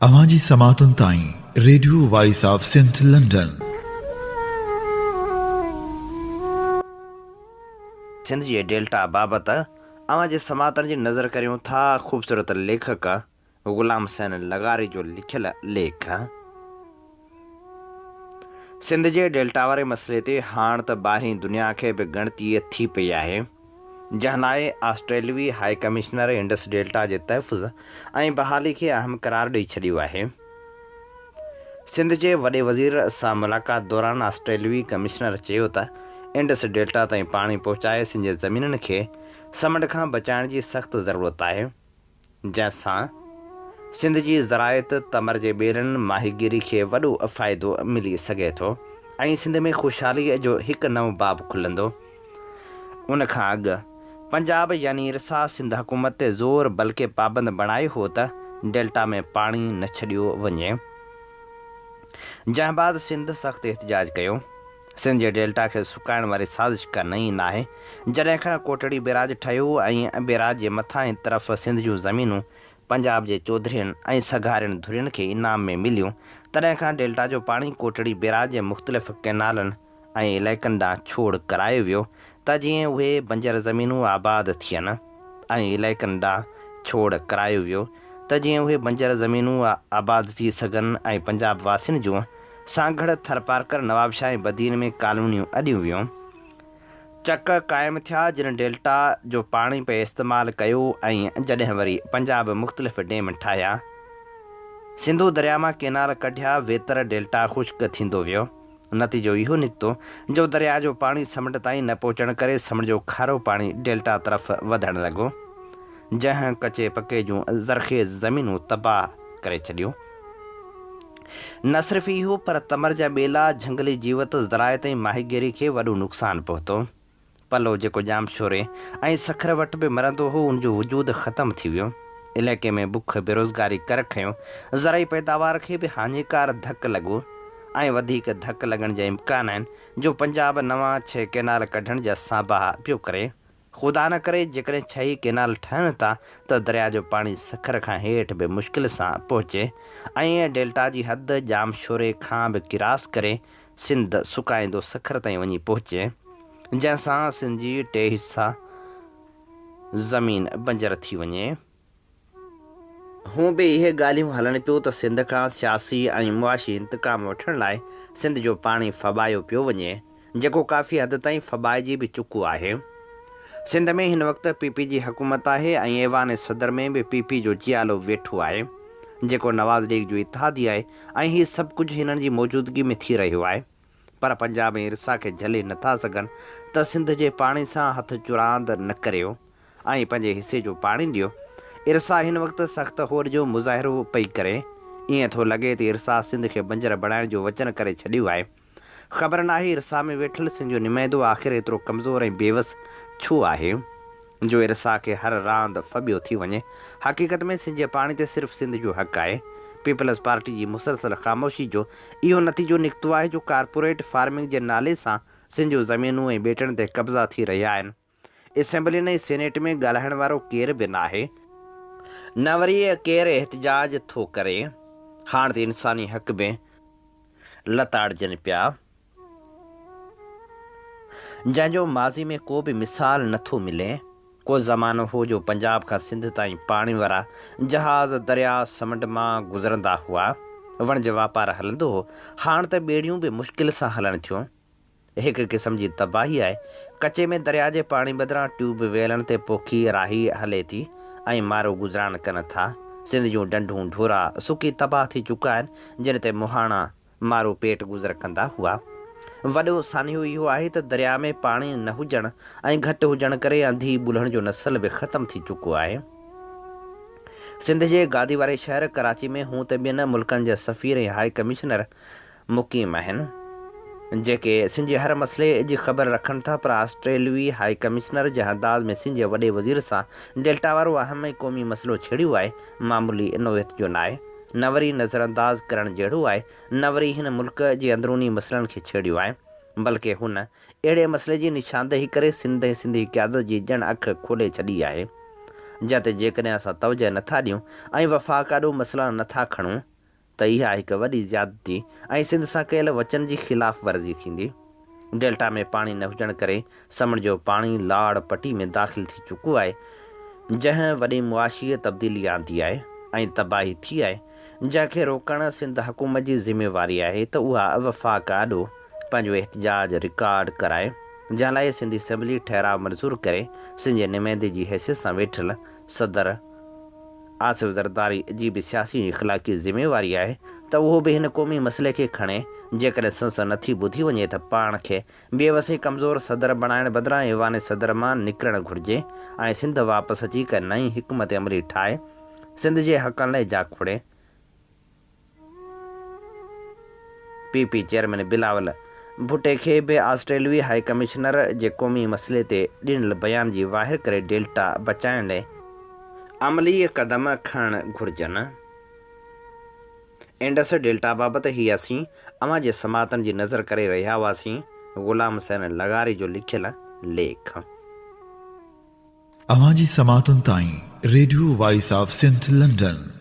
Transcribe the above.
اوهان جي سماعتن تائين radio voice of Sindh London. Sindh جي ڊيلٽا بابت اوهان جي سماعتن جي نظر ڪريون ٿا خوبصورت ليکڪ غلام حسين لغاري جو لکيل ليک. سنڌ جي ڊيلٽا واري مسئلي تي هاڻ ته ٻاهرين دنيا کي به ڳڻتي ٿي پئي آهي. جنهن لاء آسٽريلوي هاء ڪمشنر انڊس ڊيلٽا جي تحفظ ۽ بحالي کي اهم قرار ڏئي ڇڏيو آهي. سنڌ جي وڏي وزير سان ملاقات دوران آسٽريلوي ڪمشنر چيو ته انڊس ڊيلٽا تائين پاڻي پهچائي سنڌ جي زمينن کي سمنڊ کان بچائڻ جي سخت ضرورت آهي. جنهن سان سنڌ جي زراعت، تمر جي ٻيلن، ماهيگيري کي وڏو فائدو ملي سگهي ٿو ۽ سنڌ ۾ خوشحالي جو هڪ نئون باب کلندو. ان کان اڳ پنجاب يعني ارسا سنڌ حڪومت تي زور بلڪه پابند بڻايو هو ته ڊيلٽا ۾ پاڻي نه ڇڏيو وڃي. جنهن بعد سنڌ سخت احتجاج ڪيو. سنڌ جي ڊيلٽا کي سڪائڻ واري سازش ڪا نئين ناهي. جڏهن کان ڪوٽڙي بيراج ٺهيو ۽ بيراج جي مٿاهين طرف سنڌ جون زمينون پنجاب جي چوڌرين ۽ سگهارين ڌرين کي انعام ۾ مليون، تڏهن کان ڊيلٽا جو پاڻي ڪوٽڙي بيراج جي مختلف ڪئنالن ۽ علائقن ڏانهن ڇوڙ ڪرايو ويو ته جيئن اهي بنجر زمينون آباد ٿين ۽ علائقن ڏانهن ڇوڙ ڪرايو ويو ته جيئن اهي بنجر زمينون آباد ٿي سگهن ۽ پنجاب واسين جون سانگهڙ، ٿرپارڪر، نوابشاهه ۽ بدين ۾ ڪالونيون اڏيون ويون. چڪ قائم ٿيا جن ڊيلٽا جو پاڻي پئي استعمال ڪيو ۽ جڏهن وري پنجاب مختلف ڊيم ٺاهيا، سنڌو درياء مان ڪينال ڪڍيا ويتر ڊيلٽا خشڪ ٿيندو ويو. نتيجو اهو نڪتو جو درياء جو پاڻي سمنڊ تائين نه پهچڻ ڪري سمنڊ جو کارو پاڻي ڊيلٽا طرف وڌڻ لڳو، جنهن ڪچي پڪي جون زرخيز زمينون تباهه ڪري ڇڏيون. نه صرف اهو پر تمر جا ٻيلا، جهنگلي جيوت، زراعت ۽ ماهيگيري کي وڏو نقصان پهتو. پلو جيڪو ڄامشوري ۽ سکر وٽ به مرندو هو ان جو وجود ختم ٿي ويو. علائقي ۾ بک، بيروزگاري ڪر کنيو، زرعي پيداوار کي به هاڃيڪار ڌڪ لڳو ۽ وڌيڪ ڌڪ لڳڻ جا امڪان آهن جو پنجاب نوان ڇهه ڪئنال ڪڍڻ جا سانباها پيو ڪري. خدا نه ڪري جيڪڏهن ڇهه ئي ڪئنال ٺهن ٿا ته درياء جو پاڻي سکر کان هيٺ به مشڪل سان پهچي ۽ ڊيلٽا جي حد ڄامشوري کان به ڪراس ڪري سنڌ سڪائيندو سکر تائين وڃي پهچي، جنهن سان سنڌ جي ٽي حصا زمين بنجر ٿي وڃي. هونء به اهي ڳالهيون هلن پيو ته سنڌ کان سياسي ۽ معاشي انتقام وٺڻ لاء سنڌ جو پاڻي ڦٻايو پيو وڃي، جيڪو ڪافي حد تائين ڦٻائجي به چڪو آهي. سنڌ ۾ هن وقت پي پي جي حڪومت آهي ۽ ايوان صدر ۾ به پي پي جو جيالو ويٺو آهي، جيڪو نواز ليگ جو اتحادي آهي ۽ هي سڀ ڪجهه هنن جي موجودگي ۾ ٿي رهيو آهي پر پنجاب ۽ ارسا کي جهلي نٿا سگهن ته سنڌ جي پاڻي سان هٿ چراند نه ڪريو ۽ پنهنجي حصي جو پاڻي ڏيو. ارسا هن وقت سخت هوڏ جو مظاهرو پئي ڪري. ائين ٿو لڳي ته ارسا سنڌ کي بنجر بڻائڻ جو وچن ڪري ڇڏيو آهي. خبر ناهي ارسا ۾ ويٺل سنڌ جو نمائندو آخر ايترو ڪمزور ۽ بيوس ڇو آهي جو ارسا کي هر راند ڦٻيو ٿي وڃي. حقيقت ۾ سنڌ جي پاڻي تي صرف سنڌ جو حق آهي. پيپلز پارٽي جي مسلسل خاموشي جو اهو نتيجو نڪتو آهي جو ڪارپوريٽ فارمنگ جي نالي سان سنڌ جون زمينون ۽ ٻيٽن تي قبضا ٿي رهيا آهن. اسيمبلين ۽ سينيٽ ۾ ڳالهائڻ وارو ڪير به ناهي. نه وري ڪير احتجاج ٿو ڪري. هاڻ ته انساني حق به لتاڙجن پيا، جنهن جو ماضي ۾ ڪو به مثال نه ٿو ملي. ڪو زمانو هو جو پنجاب کان سنڌ تائين پاڻي وارا جهاز درياء سمنڊ مان گذرندا هئا، وڻج واپار هلندو هو، هاڻ ته ٻيڙيون به مشڪل سان هلن ٿيون. هڪ قسم جي تباهي آهي. ڪچي ۾ درياء جي پاڻي بدران ٽيوب ويلن تي پوکي راهي هلي ٿي ۽ مارو گذران ڪن ٿا. سنڌ جون ڍنڍون ڍورا سڪي تباهه ٿي چڪا آهن، جن تي مهاڻا مارو پيٽ گذر ڪندا هئا. وڏو سانحو اهو آهي ته درياء ۾ پاڻي نه هجڻ ۽ گهٽ هجڻ ڪري انڌي ٻلهڻ جو نسل به ختم ٿي چڪو آهي. سنڌ جي گادي واري شهر ڪراچي ۾ هون ته ٻين ملڪن جا سفير ۽ هاء ڪمشنر مقيم آهن، جيڪي سنڌ جي هر مسئلي جي خبر رکن ٿا پر آسٽريلوي هاء ڪمشنر جنهن انداز ۾ سنڌ جي وڏي وزير سان ڊيلٽا وارو اهم ۽ قومي مسئلو ڇيڙيو آهي، معمولي نوعيت جو ناهي، نه وري نظرانداز ڪرڻ جهڙو آهي، نه وري هن ملڪ جي اندروني مسئلن کي ڇيڙيو آهي، بلڪه هن اهڙي مسئلي جي نشاندهي ڪري سنڌ ۽ سنڌي قيادت جي ڄڻ اک کولي ڇڏي آهي. جنهن تي جيڪڏهن اسان توجهه نٿا ڏيون ۽ وفاق آڏو مسئلا نٿا کڻون ته اها هڪ وڏي زيادتي ۽ سنڌ سان ڪيل وچن جي خلاف ورزي ٿيندي. ڊيلٽا ۾ پاڻي نه هجڻ ڪري سمنڊ جو پاڻي لاڙ پٽي ۾ داخل ٿي چڪو آهي، جنهن وڏي معاشي تبديلي آندي آهي ۽ تباهي ٿي آهي، جنهن کي روڪڻ سنڌ حڪومت جي ذميواري آهي ته اها وفاق آڏو پنهنجو احتجاج رڪارڊ ڪرائي، جنهن لاء سنڌ اسيمبلي ٺهراء منظور ڪري سنڌ جي نمائندي جي حيثيت سان ويٺل صدر آصف زرداري جي به سياسي ۽ اخلاقي ذميواري آهي ته اهو به هن قومي مسئلي کي کڻي، جيڪڏهن سنس نٿي ٻڌي وڃي ته پاڻ کي بي وس ۽ ڪمزور صدر بڻائڻ بدران ايوان صدر مان نڪرڻ گهرجي ۽ سنڌ واپس اچي ڪا نئين حڪمت عملي ٺاهي سنڌ جي حقن لاء جاکوڙي. پي پي چيئرمين بلاول ڀٽي کي به آسٽريلوي هائي ڪمشنر جي قومي مسئلي تي ڏنل بيان جي واهر ڪري ڊيلٽا بچائڻ لاء عملي قدم کڻڻ گهرجن. انڊس ڊيلٽا بابت هي اسين اوهان جي سماعتن جي نظر ڪري رهيا هئاسين غلام حسين لغاري جو لکيل ليک. اوهان جي سماعتن تائين radio voice of Sindh London.